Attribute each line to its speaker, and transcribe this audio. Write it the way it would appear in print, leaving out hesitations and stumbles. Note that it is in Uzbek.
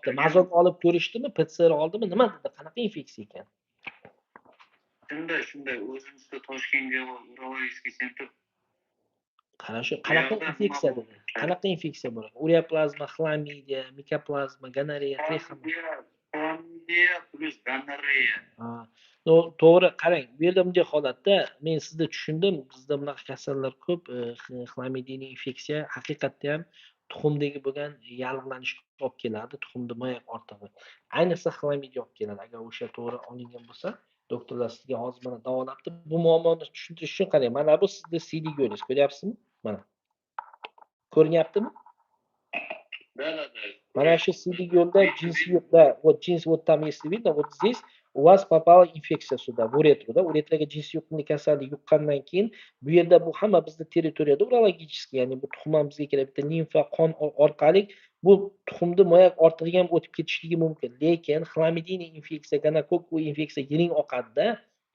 Speaker 1: Deyapti? Мазок olib ko'rishdimi? ПЦР oldimi? Nima dedi? Qanaqa infeksiya ekan?
Speaker 2: Shunday, o'zimizda Toshkentga урологический центр.
Speaker 1: Хорошо, qanaqa
Speaker 2: Yoqda nima
Speaker 1: infeksiya
Speaker 2: bu?
Speaker 1: dedi? Qanaqa infeksiya bor ekan? Ureaplazma, xlamidiya, mikoplazma, gonoreya, trixoma.
Speaker 2: Хламидия плюс gonoreya.
Speaker 1: Ha. Ну, to'g'ri, qarang, bu yerda bunday holatda men sizni tushundim. Bizda bunaqa kasallar ko'p. Хламидийный infeksiya haqiqatda ham tuxumdagi bo'lgan yallig'lanishga olib keladi. Tuxumda moyak ortig'i. Ayniqsa xlamidiya olib keladi. Agar o'sha to'g'ri olingan bo'lsa, doktorlar sizga hozir mana davolabdi. Bu muammoni tushuntirish uchun qarang, mana bu sizni siydik yo'lingiz. Ko'ryapsizmi? Mana. Ko'rinyaptimi?
Speaker 2: Да.
Speaker 1: Mana shu siydik yo'lda jinsiy yo'lda, вот jins, вот там, если видно, вот здесь у вас попала инфекция сюда, в уретру, да, uretraga jinsiy yuqumli kasallik yuqqandan keyin bu yerda bu hamma bizni territoriyada урологический, ya'ni bu tuxum ham bizga keladi, bitta limfa, qon orqali bu tuxumni moyak ortig'iga ham o'tib ketishligi mumkin. Lekin хламидийный infeksiya, gonokokkovый infeksiya yiring oqadida.